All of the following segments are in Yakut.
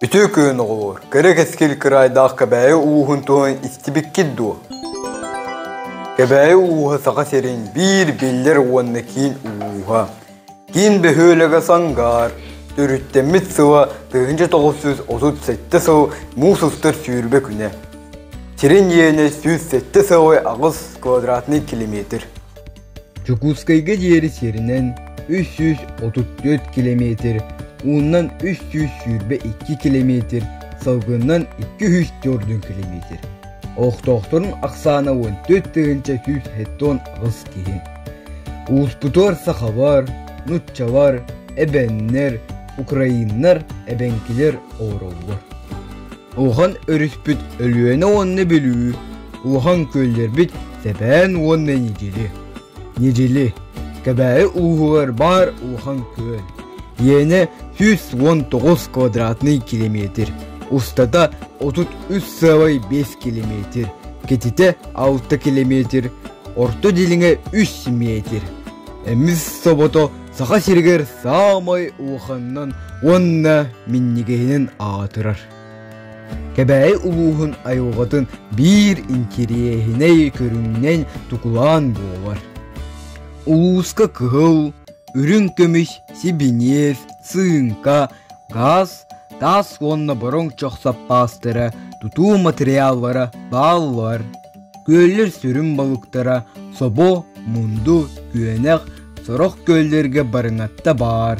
Үтүө күн оҕолор, кэрэ кэскил кыраайдаах Кэбээйи ууһун туһунан истибиккит дуо? Кэбээйи ууһа Саха сирин биир биллэр уонна киин ууһа. Киин бөһүөлэгэ Сангаар, төрүттэммит сыла 1937 сыл муус устар 20 күнэ. Сирин иэнэ 107,8 квадратный километр. Дьокуускайга диэри сиринэн 334 километр, уунан 322 километр, салгынынан 204 километр. Олохтоохторун ахсаана 14 178 киһи. Ууспутугар сахалар, нуччалар, эбэннэр, украиннар, эбэҥкилэр олороллор. Улахан өрүспүт Өлүөнэ уонна Бүлүү, улахан күөллэрбит Сэбээн уонна Ньидьили. Ньидьили, Кэбээйи улууһугар баар улахан күөл. Иэнэ 119 квадратный километр, устата 33,5 километр, кэтитэ 6 километр, орто дьилиҥэ 3 метр. Эмис собото Саха сиригэр саамай улаханынан уонна минньигэһинэн аатырар. Кэбээйи улууһун айылҕатын биир интэриэһинэй көрүҥүнэн тукулаан буолар. Улууска кыһыл, үрүҥ көмүс, сибиниэс, сыыҥка, гаас, таас уонна бороҥ чох саппаастара, тутуу матырыйааллара бааллар. Күөллэр сүрүн балыктара собо, мунду, күөнэх, сорох күөллэргэ барыҥатта баар.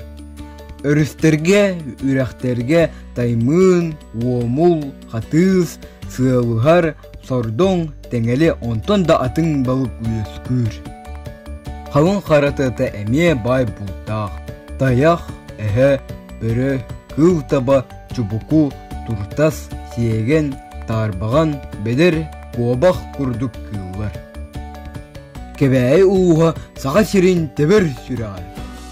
Өрүстэргэ, үрэхтэргэ таймыын, уомул, хатыыс, сыалыһар, сордоҥ, тэҥэли онтон да атын балык үөскүүр. Халыҥ хара тыата эмиэ баай бултаах. Тайах, эһэ, бөрө, кыыл таба, чубуку, туртас, сиэгэн, таарбаҕан, бэдэр, куобах курдук кыыллар. Кэбээйи ууһа Саха сирин тэбэр сүрэҕэ.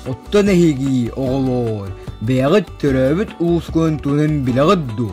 Оттон эһиги, оҕолоор, бэйэҕит төрөөбүт улуускун туһунан билэҕит дуо?